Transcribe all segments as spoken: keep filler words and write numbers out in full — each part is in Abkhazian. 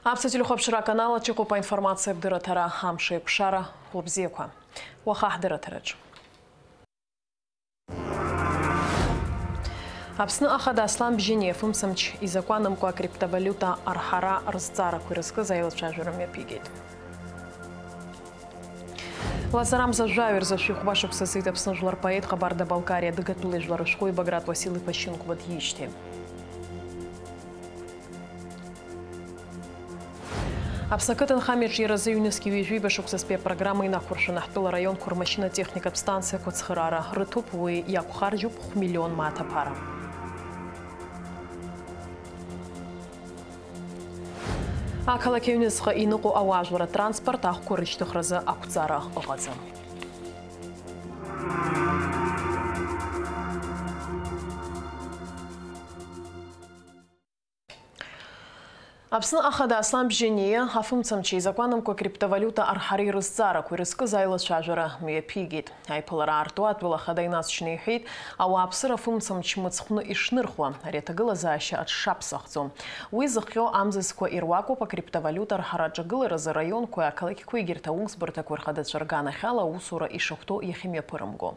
Аԥсуа телехәаԥшра аканал аҿы иҟоуп аинформациатә дырраҭара. Амш еиқәшара, хәлыбзиақәа. Уаха ҳдырраҭараҿы. Аԥсны Ахада Аслан Бжьаниа афымцамч изакәанымкәа акриптовалиута арҳара рызҵаарақәа ирызкыз аилацәажәара мҩаԥигеит. Лазарам зажәаҩа рзы шәихәба шықәса ҵит Аԥсны жәлар поет, Ҟабарда-Балкариа адыгатәылеи жәлар ршәҟәыҩҩы Баграт Уасил-иԥа Шьынқәба диижьҭеи. Аԥсны ақыҭанхамҩаҿ иара азы ҩнызқь ҩажәи ҩба шықәсазтәи апрограмма инақәыршәаны ҳтәыла араионқәа рмашьына-техникатә станциақәа ацхыраара рыҭоуп, уи иақәхарџьуп хә-миллион мааҭ аԥара. Ақалақь аҩныҵҟа иныҟәо ауаажәларратә транспорт ахәқәа рышьҭыхразы ақәҵара ыҟаӡам. Аԥсны Ахада Аслан Бжьаниа афымцамч изакәанымкәа акриптовалиута арҳареи рызҵаарақәеи рызкыз аилацәажәара мҩаԥигеит. Аиԥылара аартуа атәыла ахада инаҵшьны иҳәеит, ауааԥсыра афымцамч мыцхәны ишнырхуа, ари аҭагылазаашьа аҽшаԥсахӡом. Уи зыхҟьо амзызқәа ируакуп, акриптовалиута арҳара аҿагыларазы араионқәеи ақалақьқәеи егьырҭ аусбарҭақәеи рхадацәа рганахьала аусура ишахәҭоу иахьымҩаԥырымго.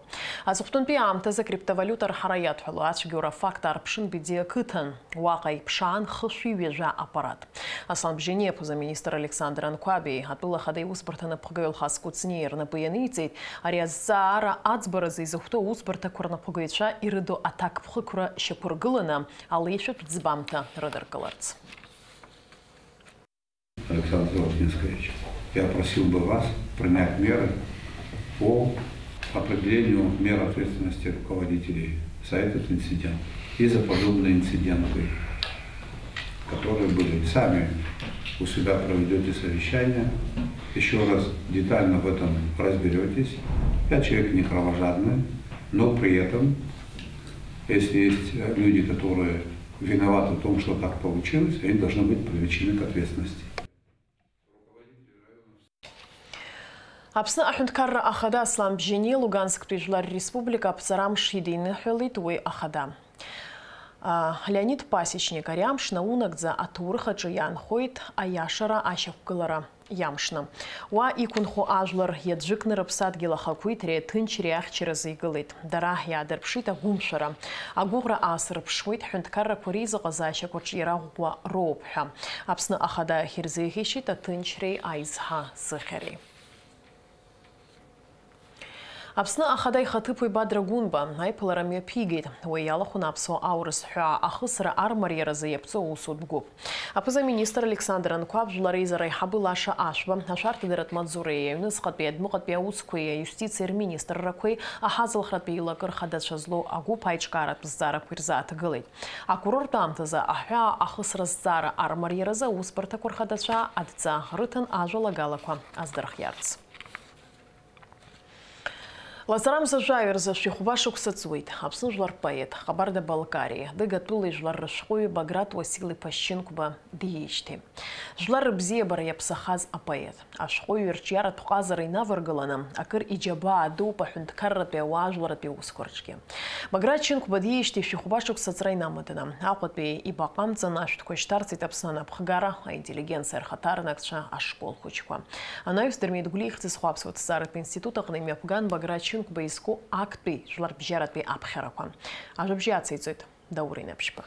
Аҵыхәтәантәи аамҭазы акриптовалиута арҳара иадҳәалоу ацәгьоура афакт аарԥшын Бедиа ақыҭан. Уаҟа иԥшаан хышәи ҩажәа аппарат. Аслан Бжьаниа аԥыза-министр Александр Анқәабеи атәыла ахада иусбарҭа напхгаҩ Алхас Кәыҵниеи рнапы ианиҵеит ари азҵаара аӡбаразы изыхәҭоу аусбарҭақәа рнапхгаҩцәа ирыдо аҭакԥхықәра шьақәыргыланы алеишәатә ӡбамҭа рыдыркыларц. Александр Владимирович, я просил бы вас принять меры по определению мер ответственности руководителей за этот инцидент и за подобные инциденты, которые были. Сами у себя проведете совещание, еще раз детально в этом разберетесь. Я человек не кровожадный, но при этом, если есть, э, люди, которые виноваты в том, что так получилось, они должны быть привлечены к ответственности. Аԥсны аҳәынҭқарра ахада Аслан Бжьаниа Лугансктәи Жәлар Республика аԥҵарамш идиныҳәалеит уи ахада. А, Леонид Пасечник ари амш наунагӡа аҭоурых аҿы иаанхоит аиашара ашьақәгылара иамшны. Уа иқәынхо ажәлар иаӡәыкны рыԥсадгьыл ахақәиҭреи аҭынчреи ахьчаразы игылеит. Дара иаадырԥшит агәымшәара, агәыӷра аасырԥшуеит, ҳәынҭқаррақәа реизыҟазаашьақәа ҿиара ӷәӷәа роуп ҳәа. Аԥсны ахада ахь ирзеиӷьеишьеит аҭынчреи аизҳа зыхьареи. Аԥсны ахада ихаҭыԥуаҩ Бадра Гәынба аиԥылара мҩаԥигеит. Уи иалахәын аԥсуа аурыс ҳәаа ахысра армариаразы иаԥҵоу аусутә гәыԥ. Аԥыза-министр Александр Анқәаб, Жәлар Реизара аиҳабы Лаша Ашәба, ашәарҭадаратә маҵзуреи аҩныҵҟатәи адәныҟатәи аусқәеи аиустициа рминистррақәеи аҳазалхратәи еилакы рхадацәа злоу агәыԥ аиҿкааратә зҵаарақәа ирзааҭгылеит. Акурорттә аамҭазы аҳәаа ахысра зҵаара армариаразы аусбарҭақәа рхадацәа адҵа рыҭан ажәалагалақәа аздырхиарц. Лазарам зажәаҩа рзы шәихәба шықәса ҵуеит. Аԥсны жәлар рпоет, Ҟабарда-Балкариа, Дыгатәылеи жәлар рышәҟәыҩҩы Баграт Уасил-иԥа Шьынқәба диижьҭеи. Жәлар рыбзиабара иаԥсахаз апоет, ашәҟәыҩҩы рҿиаратә ҟазара инаваргыланы, акыр иџьабаа дууп аҳәынҭқарратәи ауаажәларратәи аусқәа рҿгьы. Баграт Шьынқәба диижьҭеи шәихәба шықәса аҵра инамаданы, Аҟәатәи ибаҟа амҵан ашәҭқәа шьҭарҵеит Аԥсны анапхгара, аинтеллигенциа рхаҭарнакцәа, ашкол хәыҷқәа. Анаҩс Дырмит Гәлиа ихьӡ зху аԥсуа ҭҵааратә институт аҟны имҩаԥган Баграт Шьынқәба изку актәи жәларбжьаратәи аԥхьарақәа. Ажәабжь ациҵоит Даур Инаԥшьба.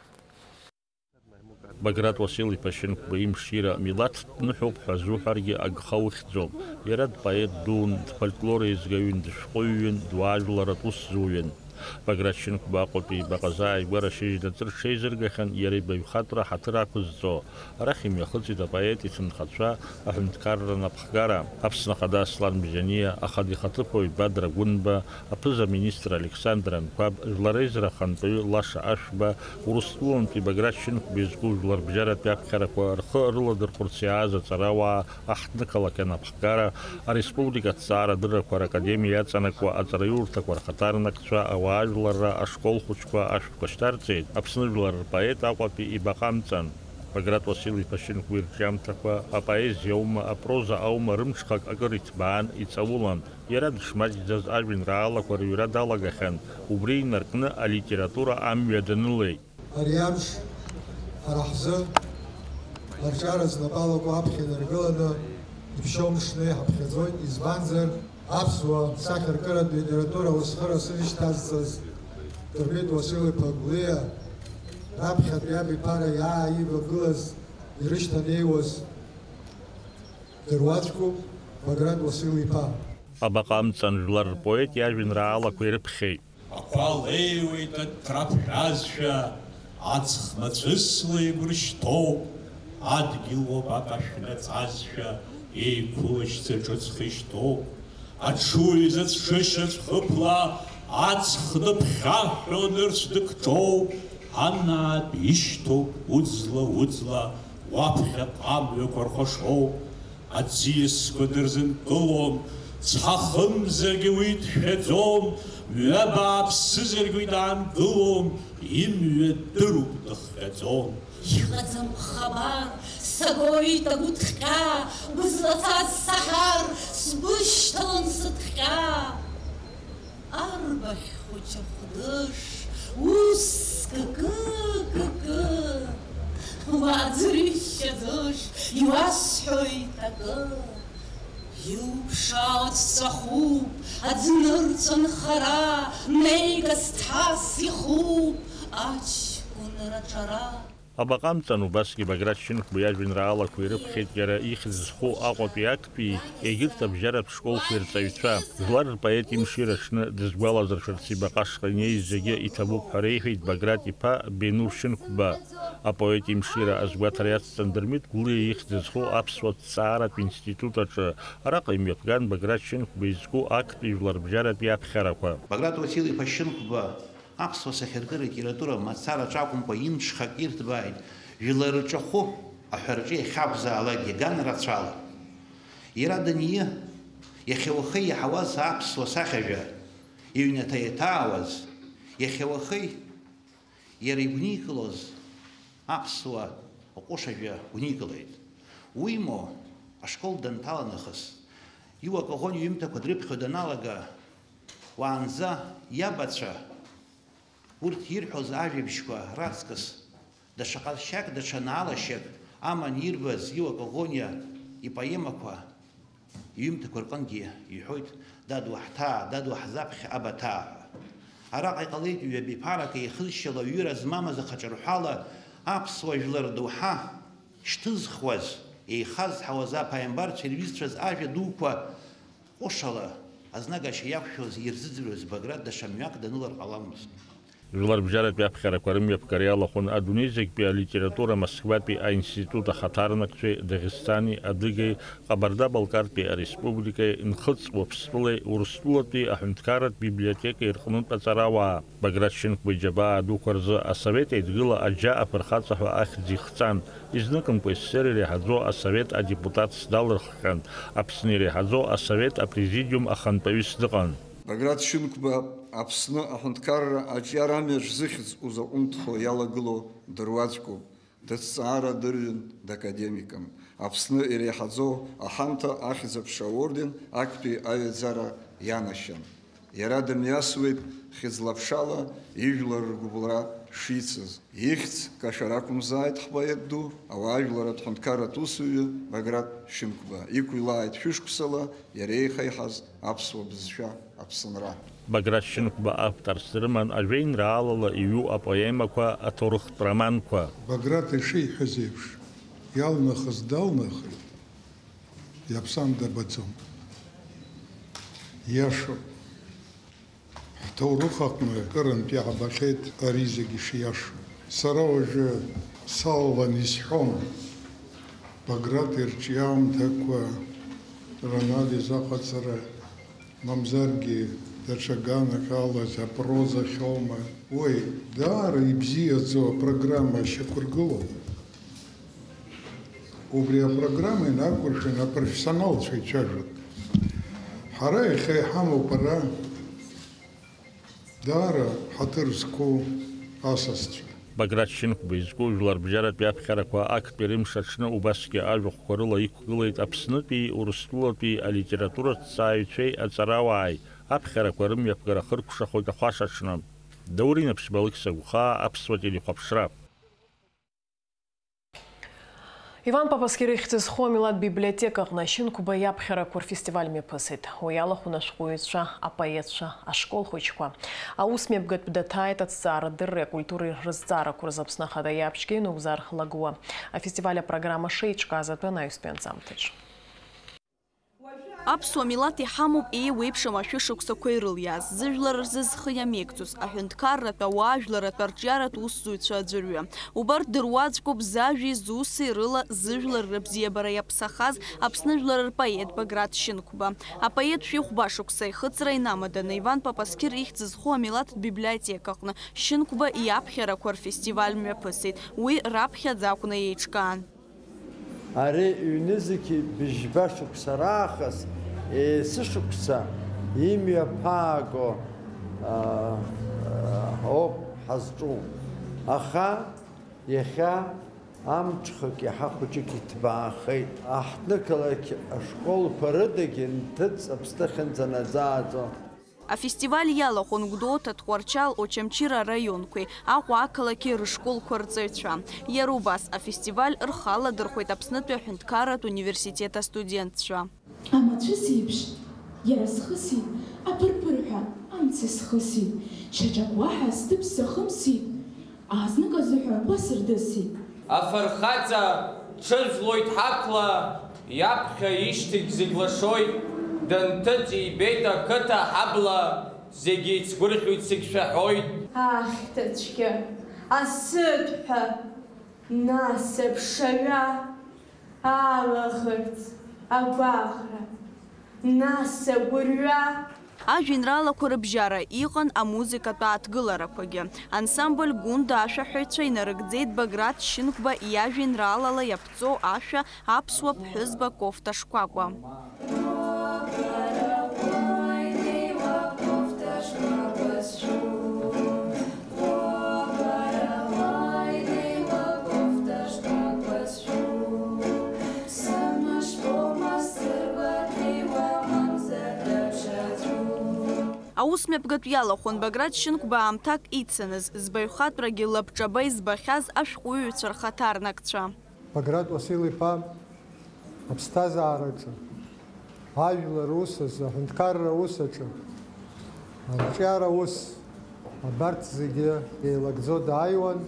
Баграт Уасил-иԥа Шьынқәба имшира милаҭтә ныҳәоуп ҳәа зуҳәаргьы агха ухьӡом. Иара дпоет дуун, дфольклор еизгаҩын, дышәҟәыҩҩын, дуаажәларатә усзуҩын. Баграт Шьынқәба Аҟәатәи ибаҟа зааигәара шьыжьнаҵы рҽеизыргахьан иара ибаҩхатәра ҳаҭыр ақәызҵо. Арахь имҩахыҵит апоет иҭынхацәа, аҳәынҭқарра напхгара, Аԥсны Ахада Аслан Бжьаниа, ахада ихаҭыԥуаҩ Бадра Гәынба, аԥыза-министр Александр Анқәаб, Жәлар Реизара ахантәаҩы Лаша Ашәба, Урыстәылантәи Баграт Шьынқәба изку жәларбжьаратәи аԥхьарақәа рхы рыладырхәырц иааз аҵарауаа, аҳҭнықалақь анапхгара, ареспублика аҭҵаарадыррақәа ракадемиа иаҵанакуа аҵараиурҭақәа рхаҭарнакцәа, ауаажәларра, ашкол хәыҷқәа ашәҭқәа шьҭарҵеит, Аԥсны жәлар рпоет Аҟәатәи ибаҟа амҵан. Баграт Уасил-иԥа Шьынқәба ирҿиамҭақәа апоезиа аума, апроза аума рымҽхак акыр иҭбаан, иҵаулан. Иара дышмаҷӡаз ажәеинраалақәа рыҩра далагахьан, убри инаркны алитература амҩа данылеит. Ари амш ҳара ҳзы Арҿиара знапы алаку аԥхьа инаргыланы иԥшьоу мшны иҳаԥхьаӡоит, избанзар, аԥсуа сахьаркыратә литература уасхыра сызышьҭазҵаз Дырмит Уасил-иԥа Гәлиа раԥхьатәи иаб иԥара иааивагылаз ирышьҭанеиуаз дыруаӡәкуп Баграт Уасил-иԥа. Абаҟа амҵан жәлар рпоет иажәеинраалақәа ирыԥхьеит. Ақәа леиуеит аҭра ԥжәазшәа, аҵх мацәысла игәыршьҭоуп, адгьыл уапак ашә наҵазшәа, еиқәылашьца ҿыцха ишьҭоуп. Аҽуаҩ изыцәшышьацә хыԥла аҵх ныԥхьаҳәо нырцә дыкҿоуп, анаатә ишьҭоуп уӡла-уӡла уаԥхьаҟа амҩақәа рхәашоуп. Аӡиасқәа дырзынкылом, цҳа хымзаргьы уи дшәаӡом, мҩа бааԥсызаргьы уи даангылом, имҩа дыруп дыхҟьаӡом. Иҟаӡам хабар, сагоит агәыҭҟьа, бызлацаз саҳар, сбышьҭалон сыҭҟьа. Арбаӷь хәыҷы хәдыш, ус кыкы, кыкы, уааӡырҩышьаӡош, иуасҳәоит акы. Иуԥшаауа ҵәҵәахуп, аӡнырцә анхара, неигас ҭҳас ихуп аҷкәынра аҿара. Абаҟа амҵан убасгьы Баграт Шьынқәба иажәеинраалақәа ирыԥхьеит иара ихьӡ зху Аҟәатәи актәи, егьырҭ абжьаратә школқәеи рҵаҩцәа. Жәлар рпоет имшира аҽны дызгәалазыршәарц ибаҟа шҟа инеиз зегьы иҭабуп ҳәа реиҳәеит Баграт иԥа Бенур Шьынқәба. Апоет имшира азгәаҭара иацҵан Дырмит Гәлиа ихьӡ зху аԥсуа ҭҵааратә институт аҿы. Араҟа имҩаԥган Баграт Шьынқәба изку актәи жәларбжьаратәи аԥхьарақәа. Баграт Уасил-иԥа Шьынқәба аԥсуа сахьаркыратә литература мацараҿ акәымкәа имҽхак ирҭбааит, жәлар рҿахәы аҳәараҿы иахьакәзаалакгьы ган рацәала. Иара даниы, иахьа уахеи иаҳауаз аԥсуа сахьажәа, иҩнаҭа иаҭаауаз, иахьа уахеи иара игәникылоз аԥсуа ҟәышажәа гәникылеит. Уимоу, ашкол данҭала нахыс, иуа-коӷониа иҩымҭақәа дрыԥхьо даналага, уаанӡа иабацәа урҭ ирҳәоз ажәабжьқәа раҵкыс, даҽа ҟазшьак, даҽа наалашьак аман ирбаз иуа-коӷониа ипоемақәа, иҩымҭақәа рҟынгьы иҳәоит, дад уаҳҭаа, дад уаҳзаԥхьа абаҭаа ҳәа. Араҟа иҟалеит ҩаби ԥарак еихызшьала, ҩыра змамыз ахаҿырҳәала аԥсуа жәлар доуҳа шьҭызхуаз, еихазҳауаз аԥааимбарцәа ирҩызцәаз ажәа дуқәа ҟәышала азнагашьа иақәшәоз ирзыӡырҩуаз Баграт даҽа мҩак данылар ҟаламызт. Жәларбжьаратәи аԥхьарақәа рымҩаԥгара иалахәын адунеи зегьтәи алитература Москватәи аинститут ахаҭарнакцәеи Дагестани, Адыгеи, Ҟабарда-Балкартәи ареспубликеи, Нхыҵ Уаԥстәылеи, Урыстәылатәи аҳәынҭқарратә библиотекеи рҟнытә аҵарауаа. Баграт Шьынқәба иџьабаа дуқәа рзы Асовет Еидгыла аџьа афырхаҵа ҳәа ахьӡ ихҵан. Изныкымкәа СССР иреиҳаӡоу асовет адепутатс далырххьан, Аԥсны иреиҳаӡоу асовет апрезидиум ахантәаҩыс дыҟан. Баграт Шьынқәба Аԥсны аҳәынҭқарра аҿиара амҩаҿ зыхьӡ узаҟәымҭхо иалагылоу дыруаӡәкуп, дыҭҵаара дырҩын, дакадемикын. Аԥсны иреиҳаӡоу аҳамҭа Ахьӡ-аԥша аорден актәи аҩаӡара ианашьан. Иара дымҩасуеит хьыӡла-ԥшала ижәлар ргәыбылра шицыз. Ихьӡ кашәар ақәымзааит ҳпоет ду, ауаажәларратә ҳәынҭқарратә усуҩы Баграт Шьынқәба. Иқәилааит шәышықәсала иара еихеиҳаз аԥсуа бызшәа Аԥсынра. Баграт Шьынқәба авторс дрыман ажәеинраалала иҩу апоемақәа, аҭоурыхтә романқәа. Баграт ишиҳәаз еиԥш, иалнахыз далнахит, иаԥсам дабаӡом. Иашоуп. Ҳҭоурых аҟны акырынтә иаабахьеит ари зегьы шиашоу. Сара уажәы салалан исҳәом, Баграт ирҿиамҭақәа ранализ аҟаҵара, мамзаргьы даҽа ганак алаз апроза ахьоума, уи даара ибзиаӡоу апрограмма ашьақәыргылоуп. Убри апрограмма инақәыршәаны апрофессионалцәа ицәажәоит. Ҳара иахьа иҳамоуп ара даара ҳаҭыр зқәу асасцәа. Баграт Шьынқәба изку жәларбжьаратәи аԥхьарақәа актәи рымш аҽны убасгьы ажәахәқәа рыла иқәгылеит Аԥснытәи, Урыстәылатәи алитератураҭҵааҩцәеи аҵарауааи. Аԥхьарақәа рымҩаԥгара хыркәшахоит ахәашаҽны. Даур Инаԥшьба, Алықьса Гәхаа, Аԥсуа телехәаԥшра. Иван Папаскир ихьӡ зху амилаҭ библиотека аҟны ашьынқәба иаԥхьарақәа рфестиваль мҩаԥысит. Уи алахәын ашәҟәыҩҩцәа, апоетцәа, ашкол хәыҷқәа. Аус мҩаԥгатә даҭааит аҭҵаарадырреи акультуреи рызҵаарақәа рзы Аԥсны Ахада иаԥшьгьы Нугзар Лагуа. Афестиваль апрограмма шеиҿкааз атәы анаҩстәи анҵамҭаҿ. Аԥсуа милаҭ иҳамоуп еиуеиԥшым ашәышықәсақәа ирылиааз, зыжәлар рзы зхы иамеигӡоз, аҳәынҭқарратә, ауаажәларратә, арҿиаратә усзуҩцәа аӡәырҩы. Убарҭ дыруаӡәкуп зажәеи зуси рыла зыжәлар рыбзиабара иаԥсахаз Аԥсны жәлар рпоет Баграт Шьынқәба. Апоет шәи хәба шықәса ихыҵра инамаданы Иван Папаскир ихьӡ зху амилаҭтә библиотека аҟны Шьынқәба иаԥхьарақәа рфестиваль мҩаԥысит. Уи раԥхьаӡа акәны еиҿкаан. Ари ҩнызқьи быжьба шықәса раахыс есышықәса имҩаԥааго, аа, ауп ҳазҿу. Аха иахьа амҽхак иаҳа хәыҷык иҭбаахеит. Аҳҭнықалақь ашколқәа рыдагьы нҭыҵ Аԥсны ахьынӡанаӡааӡо. Афестиваль иалахәын Гәдоуҭа, Тҟәарчал, Очамчыра араионқәеи Аҟәа ақалақьи рышколқәа рҵаҩцәа. Иара убас афестиваль рхы аладырхәеит Аԥснытәи аҳәынҭқарратә университет астудентцәа. Амацәыс еиԥш, иара схысит, аԥырԥырҳәа амца схысит, шьаҿак уаҳа сҭыԥ сзахымсит, аазнык азыҳәа уа сырдысит. Афырхаҵа ҽыжәлоит ҳақла, иаԥхьа ишьҭагь зегь лашоит, дынҭыҵ ибеит ақыҭа ҳабла, зегь еицгәырӷьоит, зегь шәаҳәоит. Ахьҭа цәгьа, асыҭәҳәа, нас аԥшаҩа, алаӷырӡ, агәаӷра, нас агәырҩа. Ажәеинраалақәа рыбжьара иҟан амузыкатә ааҭгыларақәагьы. Ансамбль Гәында ашәаҳәаҩцәа инарыгӡеит Баграт Шьынқәба иажәеинраалала иаԥҵоу ашәа Аԥсуа ԥҳәызба кофта шкәакәа. Аус мҩаԥгатә иалахәын Баграт Шьынқәба аамҭак ицаныз, збаҩхатәрагьы лабҿаба избахьаз ашәҟәыҩҩцәа рхаҭарнакцәа. Баграт Уасил-иԥа аԥсҭазаараҿы, ажәлар ус азы, аҳәынҭқарра ус аҿы, арҿиара ус, абарҭ зегьы еилагӡо дааиуан,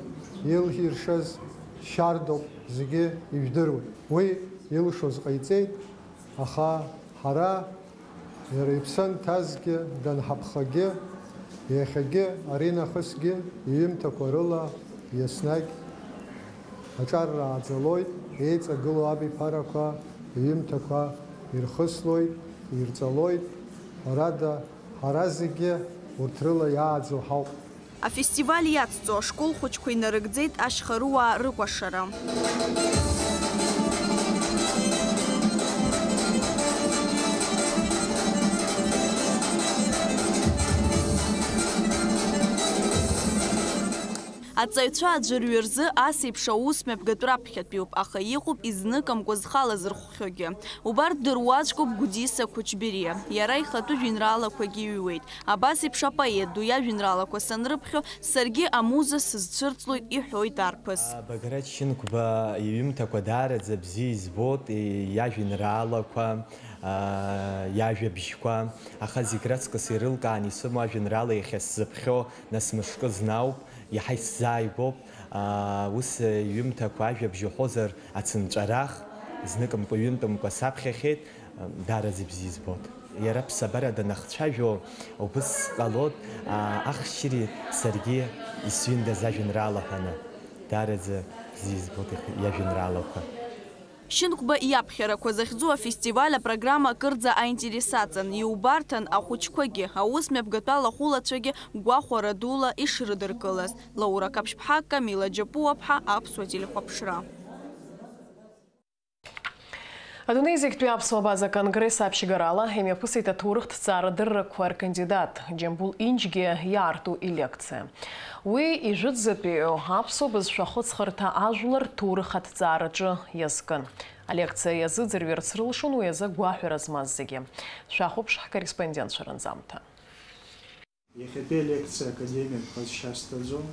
илиршаз шьардоуп, зегьы ижәдыруеит. Уи илшоз ҟаиҵеит, аха ҳара Иара иԥсы анҭазгьы, данҳаԥхагьы, иахьагьы, аринахысгьы иҩымҭақәа рыла еснагь аҿар рааӡалоит, еиҵагылоу абиԥарақәа иҩымҭақәа ирхыслоит, ирҵалоит. Ҳәарада, ҳара зегьы урҭ рыла иааӡоу ҳауп. Афестиваль иацҵо ашкол хәыҷқәа инарыгӡеит ашьхарыуаа рыкәашара. Аҵаҩцәа аӡәырҩы рзы ас еиԥш аус мҩаԥгатә раԥхьатәиуп, аха иҟоуп изныкымкәа зхала зырхәхьоугьы. Убарҭ дыруаӡәкуп Гәдиса Қәычбериа. Иара ихатәы жәеинраалақәагьы иҩуеит. Абас еиԥш апоет ду иажәеинраалақәа санрыԥхьо, саргьы амуза сызцәырҵлоит, иҳәоит арԥыс. Баграт Шьынқәба иҩымҭақәа даараӡа бзиа избоит, иажәеинраалақәа, иажәабжьқәа, аха зегь раҵкыс ирылкааны исымоу ажәеинраала иахьа сзыԥхьо, нас мышкы знауп, иаҳа исзааигәоуп. Ус иҩымҭақәа ажәабжь уҳәозар, ацынҵәарах, зныкымкәа-ҩынтәымкәа саԥхьахьеит. Даараӡа ибзиа избоит. Иара аԥсабара данахцәажәо убыс ҟалоит, аа, ахьшьыри саргьы исҩындаз ажәеинраала ҳәаны. Даараӡа бзиа избоит иажәеинраалақәа. Шьынқәба иаԥхьарақәа захьӡу афестиваль апрограмма акырӡа аинтерес аҵан, иубарҭан ахәыҷқәагьы, аус мҩаԥгатәала ахәылацәагьы гәахәара дула ишрыдыркылаз. Лаура Қаԥшьԥҳа, Камила Џьапуаԥҳа, Аԥсуа телехәаԥшра. Адунеи зегьтәи аԥсуа абаза конгресс аԥшьгарала имҩаԥысит аҭоурыхҭҵаара дыррақәа ркандидат Џьамбул Инџьгьы иаарту илекциа. Уи ижәытәӡатәиу аԥсуа бызшәа ахыҵхырҭа ажәлар рҭоурых аҭҵаараҿы иазкын. Алекциа иазыӡырҩырц рылшон уи азы гәаҳәара змаз зегьы. Шәахәаԥш ҳкорреспондентцәа ранҵамҭа. Иахьатәи алекциа академиатә ҟазшьа сҭаӡом,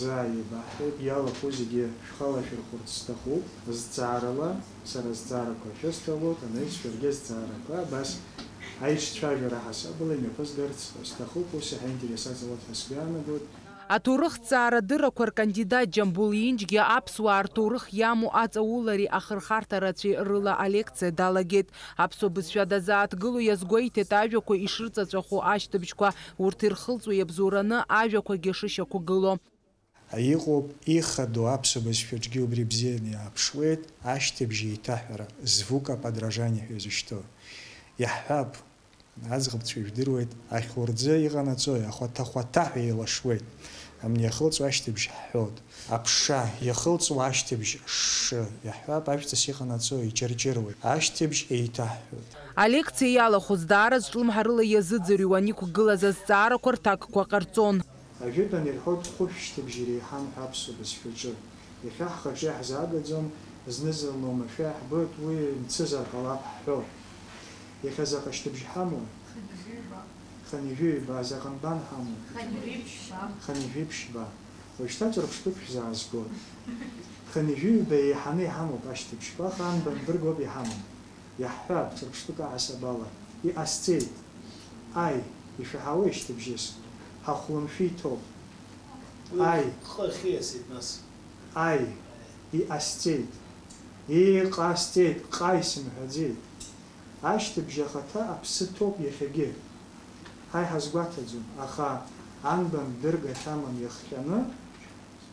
заа еибаҳҳәеит, иалахәу зегьы шәхала шәырхәырц сҭахуп, зҵаарала, сара зҵаарақәа шәысҭалоит, анаҩс шәаргьы азҵаарақәа абас аицәажәара ҳасабала имҩаԥысгарц сҭахуп, ус иаҳа интерес аҵалоит ҳәа сгәы иаанагоит. Аҭоурыхҭҵаарадыррақәа ркандидат Џьамбул Инџьгьа аԥсуаа рҭоурых иамоу аҵаулареи ахырхарҭа рацәеи рыла алекциа далагеит. Аԥсуа бызшәа дазааҭгыло иазгәеиҭеит ажәақәа ишырҵаҵәаху ашьҭыбжьқәа, урҭ ирхылҵуа иабзоураны ажәақәагьы шышьақәгыло. Иҟоуп ихадоу аԥсуа бызшәаҿгьы убри бзианы иааԥшуеит, ашьҭыбжь еиҭаҳәара, звукоподражание ҳәа изышьҭоу. Иаҳҳәап, аӡӷабцәа ижәдыруеит, ахьурӡы иҟанаҵои, ахәаҭа-хәаҭаҳәа еилашуеит. Амни иахылҵуа ашьҭыбжь ҳҳәоит. Аԥша иахылҵуа ашьҭыбжь шшы, иаҳҳәап, ажәҵыс иҟанаҵои, иҷырҷыруеит. Ашьҭыбжь еиҭаҳҳәоит. Алекциа иалахәыз даараӡә ҿлымҳарыла иазыӡырҩуан иқәгылаз азҵаарақәа рҭакқәа ҟарҵон. Ажәытәан ирҳәоит хәышә шьҭыбжь иреиҳам ҳәа аԥсуа бызшәаҿы. Иахьа ҳхаҿы иаҳзаагаӡом, зны-зынла уамашәа иаҳбоит, уи мцызар ҟалап ҳҳәо. Иахьа заҟа шьҭыбжь ҳамоу? Хынҩажәи ҩба. Заҟа нбан ҳамоу? Хынҩажәи ԥшьба. Уажәшьҭа ҿырԥштәык шәзаазго. Хынҩажәи ҩба еиҳаны иҳамоуп ашьҭыбжьқәа, аха анбан быргоуп иҳамам. Иаҳҳәап, ҿырԥштәык аҳасабала, иҟасҵеит. Аи, ишәаҳауеи шьҭыбжьыс? Ҳахәлымшәы иҭоуп. Уи Аи. Ҟ ахьиасит нас. Аи, иҟасҵеит. Иҟасҵеит, ҟаи сымҳәаӡеит. Ашьҭыбжь ахаҭа аԥсы ҭоуп иахьагьы. Ҳаи ҳазгәаҭаӡом, аха анбан дырга ҭамам иахҟьаны,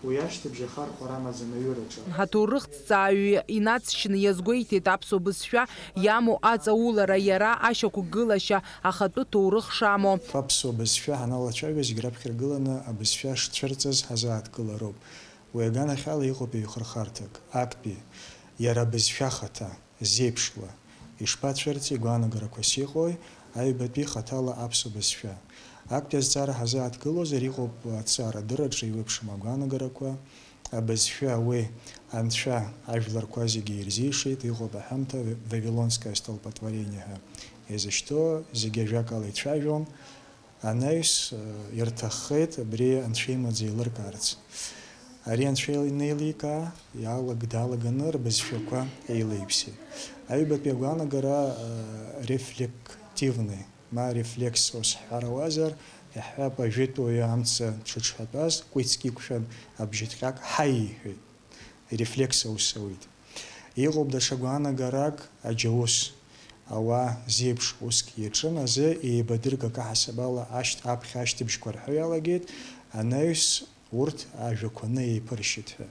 уи ашьҭыбжь ахархәара амаӡам аҩыраҿы. Ҳаҭоурыхҭҵааҩы инаҵшьны иазгәеиҭеит аԥсуа бызшәа иамоу аҵаулара, иара ашьақәгылашьа ахатәы ҭоурых шамоу. Аԥсуа бызшәа ҳаналацәажәо зегь раԥхьа иргыланы абызшәа шцәырҵыз ҳазааҭгылароуп. Уи аганахьала иҟоуп ҩхырхарҭак, актәи, иара абызшәа ахаҭа, зеиԥшла. Ишԥацәырҵи, гәаанагарақәас иҟои, аҩбатәи хаҭала аԥсуа бызшәа? Актәи азҵаара ҳазааҭгылозар, иҟоуп аҭҵаарадырраҿы еиуеиԥшым агәаанагарақәа, абызшәа уи анцәа ажәларқәа зегьы ирзишеит, иҟоуп аҳәамҭа Вавилонское столпотворение ҳәа иазышьҭоу, зегьы ажәакала ицәажәон. Анаҩс, э, ирҭаххеит абри анцәа имаӡа еилыркаарц. Ари анцәа инеиликаа, иаалак-, даалаганы рбызшәақәа еилеиԥсеит. Аҩбатәи агәаанагара, э, рефлективный, ма рефлекс ус ҳҳәар ауазар, иаҳҳәап, ажәытә уаҩы амца дшыҽҳәатәаз, кәицк иқәшәан, абжьыҭҟьак ҳаи иҳәеит. Ирефлекс аус ауеит. Иҟоуп даҽа гәаанагарак, аџьаус. Ауаа зеиԥш уск иаҿын азы еибадыргак аҳасабала ашьҭ-, аԥхьа ашьҭыбжьқәа рҳәо иалагеит, анаҩс урҭ ажәақәаны еиԥыршьит ҳәа.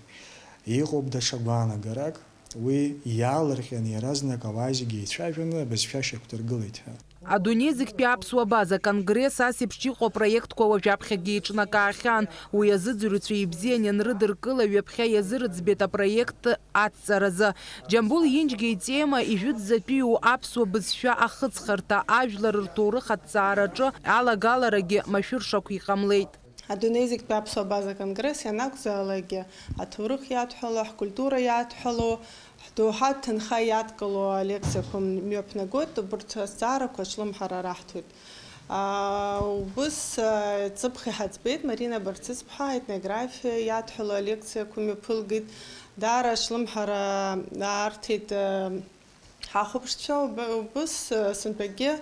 Иҟоуп даҽа гәаанагарак, уи иаалырҟьаны иаразнак ауаа зегьы еицәажәаны абызшәа шьақәдыргылеит ҳәа. Адунеи зегьтәи аԥсуа база конгресс ас еиԥш иҟоу апроектқәа уажәаԥхьагьы еиҿнакаахьан. Уи азыӡырҩцәа ибзиан ианрыдыркыла, ҩаԥхьа иазырӡбеит апроект аҭҵаразы. Џьамбул Инџьгьа итема ижәытәӡатәиу аԥсуа бызшәа ахыҵхырҭа, ажәлар рҭоурых аҭҵаараҿы алагаларагьы машәыршақә иҟамлеит. Адунеи зегьтәи аԥсуа база конгресс ианакәзаалакгьы, аҭоурых иадҳәало, ҳкультура иадҳәало, ҳдоуҳатә ҭынха иадкыло алекциақәа мҩаԥнагоит, убырҭ азҵаарақәа аҿлымҳара раҳҭоит. Аа, убыс, аа, ҵыԥх иҳаӡбеит, Марина Барцыцԥҳа аетнографиа иадҳәало алекциақәа мҩаԥылгеит. Даара аҿлымҳара аарҭеит, аа, ҳахәаԥшцәа, уб-, убыс, аа, сынтәагьы,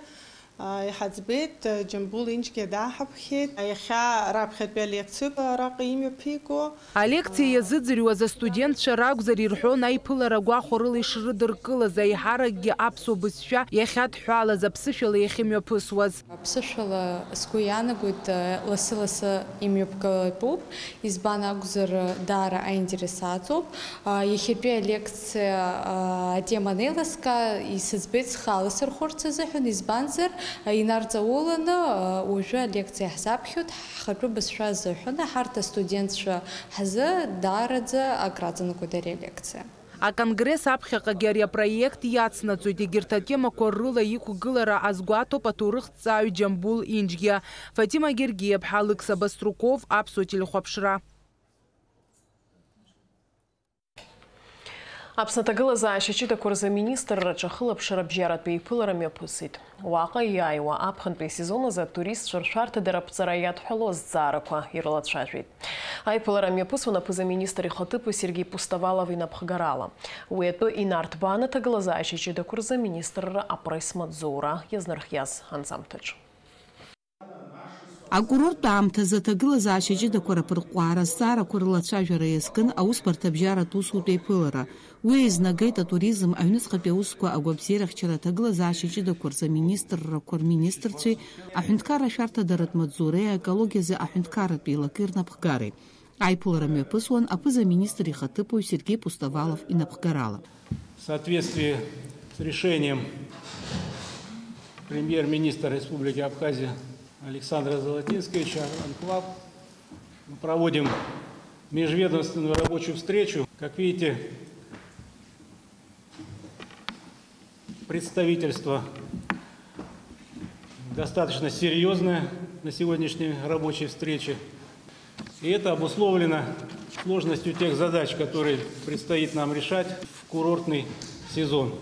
аа, иҳаӡбеит, Џьамбул Инџьгьа дааҳаԥхьеит. Иахьа раԥхьатәи алекциоуп араҟа имҩаԥиго. Алекциа иазыӡырҩуаз астудентцәа ракәзар, ирҳәон аиԥылара гәахәарыла ишрыдыркылаз, аиҳаракгьы аԥсуа бызшәа иахьадҳәалаз аԥсышәала иахьымҩаԥысуаз. Аԥсышәала сгәы иаанагоит, лассы-лассы имҩаԥгалатәуп, избан акәзар, даара аинтерес аҵоуп. Иахьатәи алекциа атема анеилыскаа, исыӡбеит схы аласырхәырц азыҳәан, избанзар, инарҵауланы уажәы алекциа ҳзаԥхьоит. Ҳхатәы бызшәа азыҳәан, ҳарҭ астудентцәа ҳзы даараӡа акраҵанакуеит ари алекциа. Аконгресс аԥхьаҟагьы ари апроект иацнаҵоит, егьырҭ атемақәа рыла иқәгылара азгәаҭоуп аҭоурыхҭҵааҩ Џьамбул Инџьгьа. Фатима Гергиаԥҳа, Алықьса Баструков, Аԥсуа телехәаԥшра. Аԥсны аҭагылазаашьа ҷыдақәа рзы аминистрраҿы ахылаԥшра абжьаратә еиԥылара мҩаԥысит. Уаҟа иааиуа аԥхынтәи асезон азы атуристцәа ршәарҭадара аԥҵара иадҳәалоу азҵаарақәа ирылацәажәеит. Аиԥылара мҩаԥысуан аԥыза-министр ихаҭыԥуаҩ Сергеи Пустовалов инапхгарала. Уи атәы инарҭбааны аҭагылазаашьа ҷыдақәа рзы аминистрра апресс-маҵзура иазнархиаз анҵамҭаҿ. Акурорттә аамҭазы аҭагылазаашьа ҷыдақәа раԥырҟәҟәаара азҵаарақәа рылацәажәара иазкын аусбарҭа абжьаратә усутә еиԥылара. Уи еизнагеит атуризм, аҩныҵҟатәи аусқәа, агәабзиарахьчара, аҭагылазаашьа ҷыдақәа рзы аминистррақәа рминистрцәеи аҳәынҭқарра ашәарҭадаратә маҵзуреи аекологиазы аҳәынҭқарратә еилакеи рнапхгареи. Аиԥылара мҩаԥысуан аԥыза-министр ихаҭыԥуаҩ Сергеи Пустовалов инапхгарала. В соответствии с решением премьер-министра Республики Абхазия Александра Золотинского, анклав, мы проводим межведомственную рабочую встречу. Как видите, представительство достаточно серьёзное на сегодняшней рабочей встрече. И это обусловлено сложностью тех задач, которые предстоит нам решать в курортный сезон.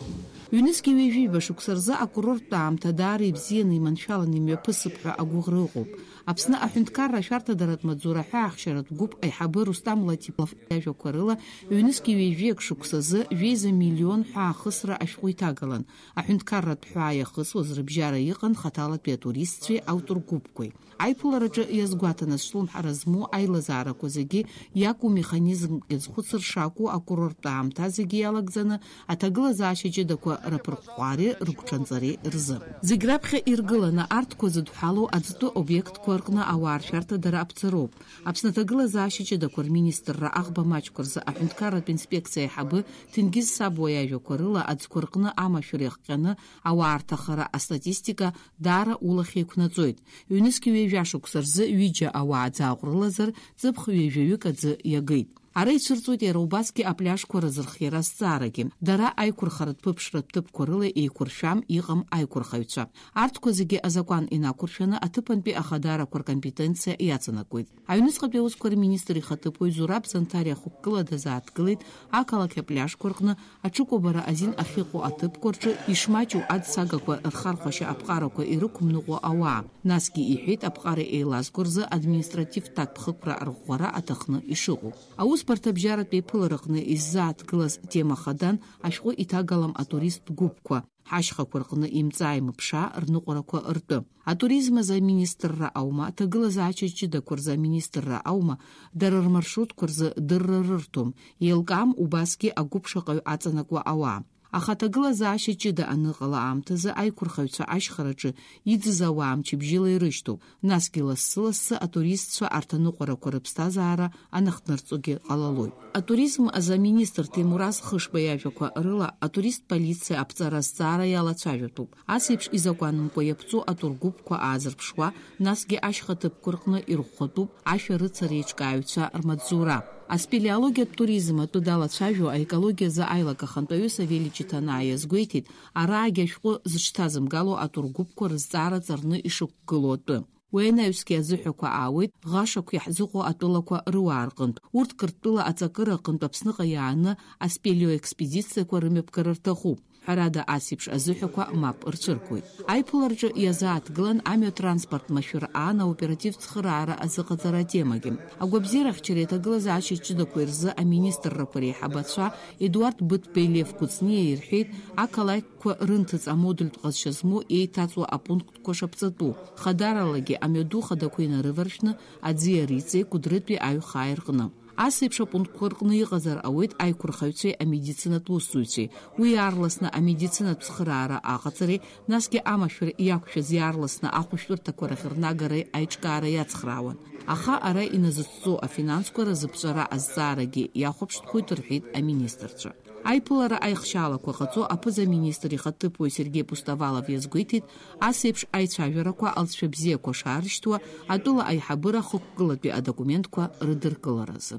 Ҩнызқьи ҩажәи жәаба шықәса рзы акурорттә аамҭа даара ибзианы, иманшәаланы имҩаԥысып ҳәа агәыӷра ыҟоуп. Аԥсны аҳәынҭқарра ашәарҭадаратә маҵзура аҳәаахьчаратә гәыԥ аиҳабы Рустам Латиԥов иажәақәа рыла, ҩнызқьи ҩажәи шықәсазы жәеиза миллион ҳәа ахысра ашәҟәы иҭагалан. Аҳәынҭқарратә ҳәаа иахысуаз рыбжьара иҟан хаҭалатәи атуристцәеи аутургәыԥқәеи. Аиԥылараҿы иазгәаҭаны азҿлымҳара змоу аилазаарақәа зегьы иаку механизмк иазхәыцыр шакәу акурорттә аамҭа зегьы иалагӡаны аҭагылазаашьа ҷыдақәа раԥырҟәҟәаареи рыгәҽанҵареи рзы. Зегь раԥхьа иргыланы арҭқәа зыдҳәалоу аӡтәы обиектқәа рҟны ауаа ршәарҭадара аԥҵароуп. Аԥсны аҭагылазаашьа ҷыдақәа рминистрра аӷба маҷқәа рзы аҳәынҭқарратә инспекциа аиҳабы Ҭенгиз Сабуа иажәақәа рыла, аӡқәа рҟны амашәыр иахҟьаны ауаа рҭахара астатистика даара улахь еиқәнаҵоит. Ҩнызқьи ҩажәа шықәса рзы ҩыџьа ауаа ӡааҟәрылазар, ҵыԥх ҩажәаҩык аӡы иагеит. Ара ицәырҵуеит иара убасгьы апляжқәа разырхиара азҵаарагьы. Дара аиқәырхаратә ԥыԥшратә ҭыԥқәа рыла еиқәыршәам, иҟам аиқәырхаҩцәа. Арҭқәа зегьы азакәан инақәыршәаны аҭыԥантәи ахадарақәа ркомпетенциа иаҵанакуеит. Аҩныҵҟатәи аусқәа рминистр ихаҭыԥуаҩ Зураб Занҭариа ахықәкыла дазааҭгылеит ақалақь апляжқәа рҟны аҽыкәабара азин ахьыҟоу аҭыԥқәа рҿы ишмаҷу аӡсагақәа рхархәашьа аԥҟарақәа ирықәымныҟәо ауаа. Насгьы иҳәеит, аԥҟара еилазго рзы административтә ҭакԥхықәра арӷәӷәара аҭахны ишыҟоу. Аусбарҭа абжьаратә еиԥылараҟны иззааҭгылаз тема хадан ашәҟәы иҭагалам атуристтә гәыԥқәа, ҳашьхақәа рҟны имҵаа-имыԥшаа рныҟәарақәа ртәы. Атуризм азы аминистрра аума, аҭагылазаашьа ҷыдақәа рзы аминистрра аума, дара рмаршрутқәа рзы дырра рырҭом, еилкаам убасгьы агәыԥ шаҟаҩ аҵанакуа ауаа. Аха аҭагылазаашьа ҷыда аныҟала аамҭазы аиқәырхаҩцәа ашьхараҿы иӡыз ауаа мчыбжьыла ирышьҭоуп, насгьы лассы-лассы атуристцәа арҭ аныҟәарақәа рыԥсҭазаара анахҭнарҵогьы ҟалалоит. Атуризм азы аминистр Ҭемураз Хышба иажәақәа рыла, атуристтә полициа аԥҵара азҵаара иалацәажәатәуп. Ас еиԥш изакәанымкәа иаԥҵоу атургәыԥқәа аазырԥшуа, насгьы ашьха ҭыԥқәа рҟны ирӷәӷәатәуп ашәарыцара еиҿкааҩцәа рмаҵзура. Аспелеологиатә туризм атәы далацәажәо аекологиазы аилак ахантәаҩы Савели Ҷыҭанаа иазгәеиҭеит, араагьы ашәҟәы зыҽҭазымгало атургәыԥқәа рызҵаара ҵарны ишықәгылоу атәы. Уи анаҩсгьы азыҳәақәа аауеит ӷашақә иаҳзыҟоу атәылақәа рыуаа рҟынтә. Урҭ Қырҭтәыла аҵакыра аҟынтә Аԥсныҟа иааны аспелеоекспедициақәа рымҩаԥгара рҭахуп. Ҳәарада, ас еиԥш азыҳәақәа мап рцәыргоит. Аиԥылараҿы иазааҭгылан амҩа транспорт машәыр аан аоперативтә цхыраара азыҟаҵара атемагьы. Агәабзиарахьчареи аҭагылазаашьа ҷыдақәеи рзы аминистррақәа реиҳабацәа Едуард Быҭәбеи Лев Кәыҵниа ирҳәеит, ақалақьқәа рынҭыҵ амодультә ҟазшьа змоу еиҭаҵуа апунктқәа шаԥҵатәу. Хадаралагьы амҩаду хадақәа инарываршәны, аӡиа риҵеи Кәыдрытәи аҩхааи рҟны. Ас еиԥш апунктқәа рҟны иҟазар ауеит аиқәырхаҩцәеи амедицинатә усзуҩцәеи. Уи аарласны амедицинатә цхыраара аҟаҵареи, насгьы амашәыр иақәшәаз иаарласны ахәышәтәырҭақәа рахь рнагареи аиҿкаара иацхраауан. Аха ара иназыцҵо афинансқәа разыԥҵәара азҵаарагьы иахәаԥштәхоит, рҳәеит аминистрцәа. Аиԥылара аихшьаалақәа ҟаҵо аԥыза-министр ихаҭыԥуаҩ Сергеи Пустовалов иазгәеиҭеит, ас еиԥш аицәажәарақәа алҵшәа бзиақәа шаарышьҭуа, атәыла аиҳабыра хықәкылатәи адокументқәа рыдыркыларазы.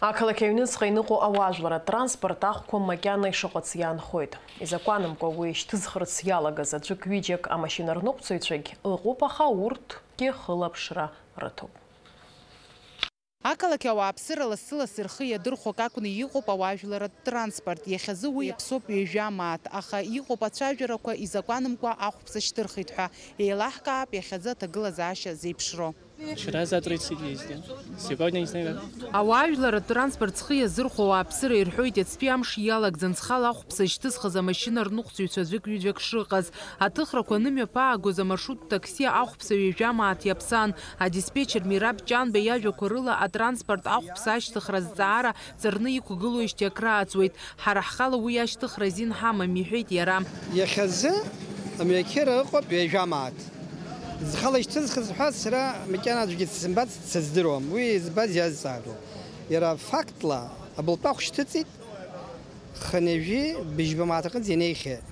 Ақалақь аҩныҵҟа иныҟәо ауаажәлар атранспорт ахәқәа макьана ишыҟац иаанхоит. Изакәанымкәа уи шьҭызхырц иалагаз аӡәык-ҩыџьак амашьынаныҟәцаҩцәагь ыҟоуп, аха урҭгьы хылаԥшра рыҭоуп. Ақалақь ауааԥсыра лассы-лассы рхы иадырхәо акакәны иҟоуп ауаажәларратә транспорт. Иахьазы уи иаԥсоуп ҩажәа мааҭ, аха иҟоуп ацәажәарақәа изакәанымкәа ахәԥса шьҭырхит ҳәа. Еилаҳкаап иахьазы аҭагылазаашьа зеиԥшроу. Вчера за тридцать ездил. Сегодня не знаю как. Ауаажәларратә транспорт зхы иазырхәо ауааԥсыра ирҳәоит, иацтәи амш иалагӡан зхала ахәԥса зышьҭызхыз амашьына рныҟәцаҩцәа аӡәык-ҩыџьак шыҟаз. Аҭыхрақәа анымҩаԥаагоз амаршрут такси ахәԥса ҩажәа мааҭ иаԥсан. Адиспетчер Мераб Ҷанба иажәақәа рыла, атранспорт ахәԥса ашьҭыхра азҵаара ҵарны иқәгылоижьҭеи акрааҵуеит. Ҳара ҳхала уи ашьҭыхра азин ҳамам, иҳәеит иара. Иахьазы амҩақьыра ыҟоуп ҩажәа мааҭ. Зхала ишьҭызхыз ҳәа сара макьана аӡәгьы дсымбац, сыздыруам. Уи избаз иазҵаадоу. Иара фактла абылтәахә шьҭыҵит, хынҩажәи быжьба мааҭ аҟынӡа инеихьеит.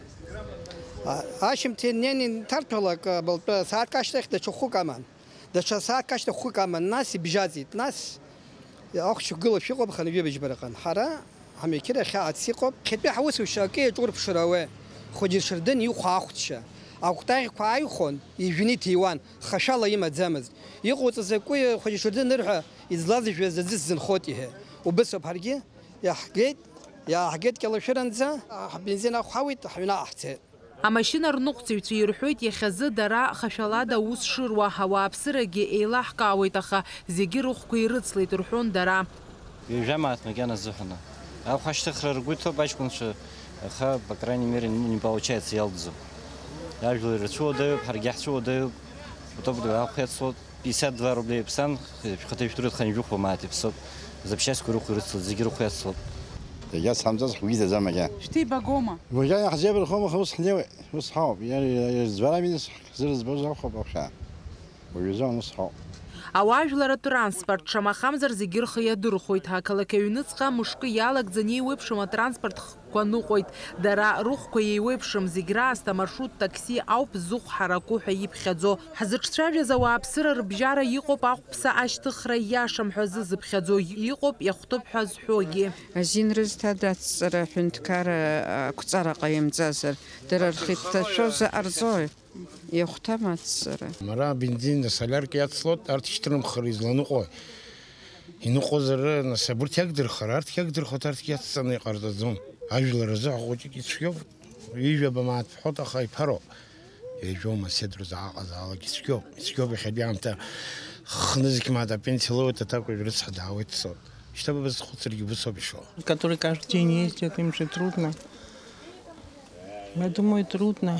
А, ашьыжьымҭан инеины инҭарҭәалак, абылтәы сааҭк ашьҭахь даҽа хәык аман. Даҽа сааҭк ашьҭахь хәык аман, нас ибжьаӡит, нас ахәшьгылашәа иҟоуп хынҩажәи быжьба рҟын. Ҳара ҳамҩақьыра ахьаац иҟоуп. Хьатәи ҳаусушьа акы иаҿурԥшыр ауеит. Хәыҷы Шардын ихәа ахәцәа. Акәтаӷьқәа ааихон, ижәны иҭиуан, хашәала имаӡамызт. Иҟауҵаз акәи Хәыҷы Шардын ырҳәа излазыжәуаз аӡы сзынхоит иҳәа. Убыс ауп ҳаргьы. Иаҳгеит, иааҳгеит Кьалашәыранӡа, ҳбензин ахәҳауеит, ҳҩнаҟа ҳцеит. Амашьына рныҟәцаҩцәа ирҳәоит, иахьазы дара хашәалада аус шыруа, ауааԥсырагьы еилаҳкаауеит, аха зегьы рыхәқәа ирыцлеит, рҳәон дара. Ҩажәа мааҭ макьана азыҳәан. Ахәа ашьҭыхра ргәы иҭоуп аҷкәынцәа, аха, по крайней мере, не получается, иалҵӡом. Ажәлар ирцәуадаҩуп, ҳаргьы ҳцәуадаҩуп. Потом ахә иацлоит. Пятьдесят два рубля иаԥсан, шәхаҭа ижәдыруеит, хынҩажәи хәба мааҭ иаԥсоуп, запчастьқәа рыхә ирыцлоит, зегьы рыхә иацлоит. Иагьацҳамҵац ҳгәы иҭаӡам агьа. Шәҭибагома? Уажәы иаҳзеибархом, аха ус ҳнеиуеит, ус ҳауп. Иара, иара, иара, ӡбара аминис ҳзырыӡбоз акәхап, аԥхьа. Уажәазы ус ҳауп. Ауаажәларратә транспорт, шамахамзар, зегьы рхы иадырхәоит. Ақалақь аҩныҵҟа мышкы иалагӡаны еиуеиԥшым атранспорт х-, қәа ныҟәоит. Дара рыхәқәа еиуеиԥшым, зегь раасҭа амаршрут такси ауп зыхә ҳараку ҳәа иԥхьаӡо. Ҳзыҿцәажәаз ауааԥсыра рыбжьара иҟоуп ахәԥса ашьҭыхра иашам ҳәа зызыԥхьаӡо, иҟоуп иахәҭоуп ҳәа зҳәогьы. Азин рызҭада ацҵара аҳәынҭқарра ақәҵара ҟаимҵазар, дара рхы иҭҭашәо заҟарҵои? Иахәҭам ацҵара. Ара абензин асолиарка иацлоит, арҭ ишьҭырымхыр изланыҟәои? Иныҟәозар, нас, абырҭ иагдырхар, арҭ иагдырхот, арҭ иацҵаны иҟарҵаӡом. Ажәлар рзы ҳхәыҷык ицәгьоуп, ҩажәаба мааҭ ҳҳәот, аха иԥароуп. Ҩажәоума седру зааҟазаалак ицәгьоуп, ицәгьоуп иахьатәи аамҭа. Хнызқь мааҭ апенсиа лоуеит, аҭакәажә рыцҳа даауеит, дцоит. Шьҭа ба базхәыцыргьы бусоуп ишо. Который каждый день ездит, им же трудно. Я думаю, трудно.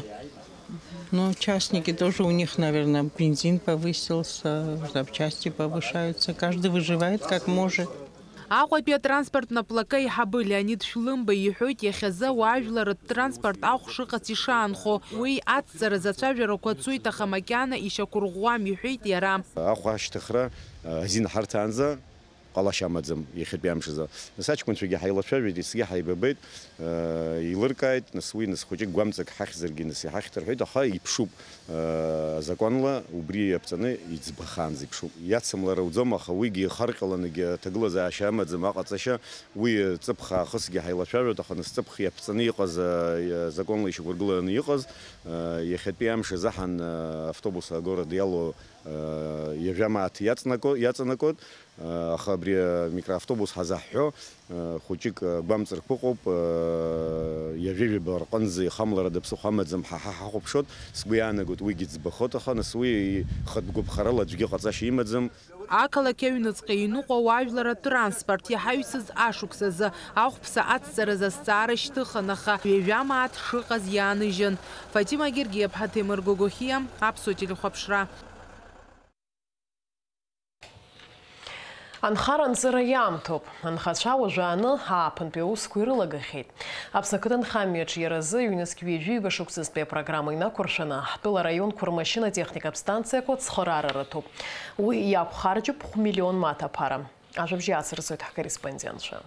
Но частники тоже, у них, наверное, бензин повысился, запчасти повышаются. Каждый выживает, как может. Аҟәатәи атранспорттә наплакы аиҳабы Леонид Шәлымба иҳәоит, иахьазы ауаажәларратә транспорт ахә шыҟац ишаанхо. Уи ацҵаразы ацәажәарақәа цоит, аха макьана ишьақәырӷәӷәам, иҳәеит иара. Ахә ашьҭыхра, азин ҳарҭаанӡа ҟалашьа амаӡам иахьатәи амш азы. Нас аҷкәынцәагьы ҳаилацәажәеит, есгьы ҳаибабеит, еилыркааит, нас уи, нас, хәыҷык гәамҵак ҳахьзаргьы, нас, иҳахьт рҳәеит, аха иԥшуп, азакәанла убри иаԥҵаны иӡбахаанӡа иԥшуп. Иацымлар ауӡом, аха уигьы ихарҟьаланыгьы аҭагылазаашьа амаӡам аҟаҵашьа, уи ҵыԥх аахысгьы ҳаилацәажәоит, аха нас ҵыԥх иаԥҵаны иҟаз, азакәанла ишьақәыргыланы иҟаз, иахьатәи амш азыҳәан, автобус агород иалоу, ҩажәа мааҭ иаҵнако-, иаҵанакуеит. Аха абри амикроавтобус ҳазаҳҳәо, хәыҷык гәамҵрақәа ыҟоуп, ҩажәижәаба рҟынӡа ихамларада ԥсыхәа амаӡам ҳәа ҳа ҳахәаԥшуеит. Сгәы иаанагоит, уигьы ӡбахоит, аха нас уи хатә гәаԥхарала аӡәгьы ҟаҵашьа имаӡам. Ақалақь аҩныҵҟа иныҟәо ауаажәларратә транспорт иаҳаҩсыз ашықәс азы ахәԥса ацҵаразы азҵаара шьҭыхын, аха ҩажәа мааҭ шыҟаз иааныжьын. Фатима Гергиаԥҳа, Ҭемыр Гогохиа, Аԥсуа телехәаԥшра. Анхара анҵыра иаамҭоуп. Анхацәа уажәааны ааԥынтәи аусқәа ирылагахьеит. Аԥсны ақыҭанхамҩаҿ иара азы ҩнызқь ҩажәи ҩба шықәсазтәи апрограмма инақәыршәаны, ҳтәыла араионқәа рмашьына-техникатә станциақәа цхыраара рыҭоуп. Уи иақәхарџьуп хә-миллион маҭа аԥара. Ажәабжь иаацырҵоит ҳкорреспондентцәа.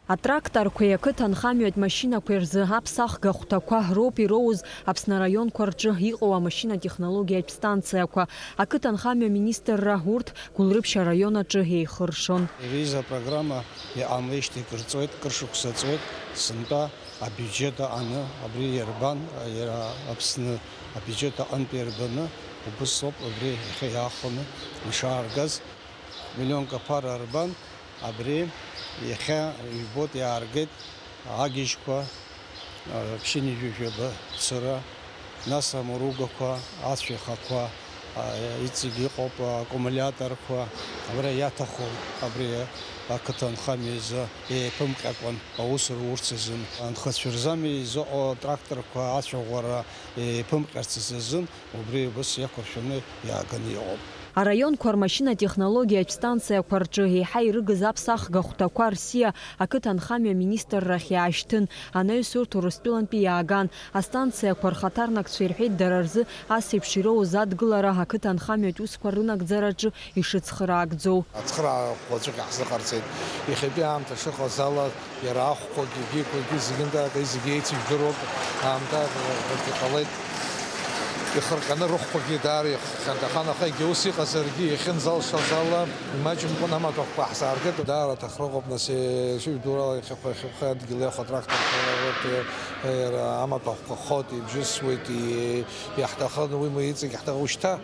Атракторқәеи ақыҭанхамҩатә машьынақәеи рзы аԥсахга хәҭақәа роуп ироуз Аԥсны араионқәа рҿы иҟоу амашьынатехнологиатә станциақәа. Ақыҭанхамҩа министрра урҭ Гәылрыԥшь араион аҿы еихыршон. Ари изы апрограмма иҟамлеижьҭеи кыр ҵуеит, кыр шықәса ҵуеит, сынтәа абиуџьет аҟаны абри иарбан, иара Аԥсны абиуџьет аҟынтә иарбаны, убыс ауп абри иахьа иаахәаны ишааргаз. Миллионк аԥара арбан, абри иахьа ижәбоит, иааргеит агьежьқәа, а, ԥшьынҩажәи жәаба цыра, нас амуругақәа, ацәеихақәа, а, иҵегь иҟоуп, аккумулиаторқәа, абра иаҭаху, абри ақыҭанхамҩа изы еиԥымҟьакәан аус рурц азын, анхацәа рзами изыҟоу атракторқәа ацәаӷәара еиԥымҟьарц азы азын, убри убас иақәыршәаны иааганы иҟоуп. Араионқәа рмашьынатехнологиатә станциақәа рҿы еиҳа ирыгыз аԥса ахга хәҭақәа рсиа ақыҭанхамҩа аминистррахь иаашьҭын, анаҩс урҭ Урыстәылантәи иааган. Астанциақәа рхаҭарнакцәа ирҳәеит, дара рзы ас еиԥш ироуз адгылара ақыҭанхамҩатә усқәа рынагӡараҿы ишыцхыраагӡоу. Ацхыраара ӷәӷәаҵәык иаҳзыҟарҵеит. Иахьатәи аамҭа шыҟаз ала, иара ахәқәагьы, агьиқәагьы зегьынтәаак зегьы еицыжәдыруа аамҭа иҟалеит. Ихырҟьаны рыхәқәагьы даара иххьанҭахан, аха егьа ус иҟазаргьы, иахьынӡалшаз ала, имаҷымкәан амаҭәахәқәа ҳзааргеит. Даара аҭахра ыҟоуп, нас, ишыжәдыруа ала, иахьахәа-, иахьахәа адгьыл иахо атракторқәа рыла, иара амаҭәахәқәа хот, ибжьысуеит, и-, иаҳҭахын уи, ма иҵегь иаҳҭахын. Ушьҭа,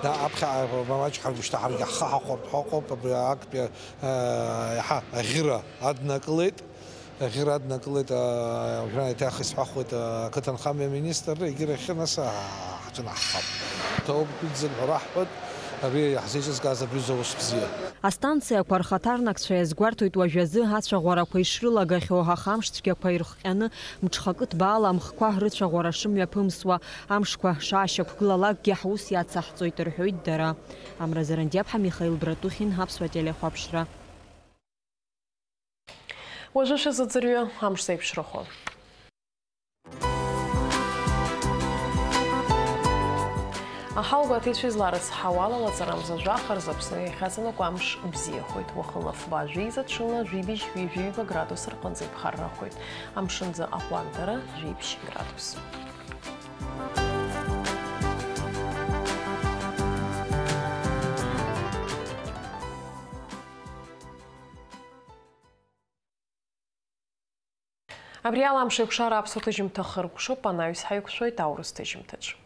да, аԥхьа, а, маҷк ҳаргәышьҭа ҳаргьы ҳхы ҳахәартә ҳәа ыҟоуп, абри актәи, а, иаҳа аӷьыра аднакылеит. Аӷьыра аднакылеит, а, уажәраан еиҭах исҳәахуеит, а, ақыҭанхамҩа аминистрра, егьырахь, нас, а, ҳҿынаҳхап. Ҭоуп дуӡӡак ҳәа раҳҳәоит, абри иаҳзеиҿызкааз абри зоус бзиа. Астанциақәа рхаҭарнакцәа иазгәарҭоит уажәазы ацәаӷәарақәа ишрылагахьоу, аха амш цәгьақәа ирхҟьаны, мҽхакы ҭбаала амхқәа рыцәаӷәара шымҩаԥымсуа, амшқәа шаашьақәгылалакгьы ҳус иацаҳҵоит, рҳәоит дара. Амра Зарандиаԥҳа, Михаил Братухин, Аԥсуа телехәаԥшра. Уажәы шәазыӡырҩы амш зеиԥшрахо. Аҳаугәаҭеицәа изларыцҳауала, лаҵарамза жәаха рзы Аԥсны иахьаҵанакуа амш бзиахоит. Уахынла фба жәеиза, ҽынла жәибжь ҩажәи ҩба градус рҟынӡа иԥхаррахоит. Амшынӡы аҟәандара жәибжь градус. Абри ала амш еиқәшара аԥсуа ҭыжьымҭа хыркәшоуп, анаҩс ҳаиқәшәоит аурыс ҭыжьымҭаҿ.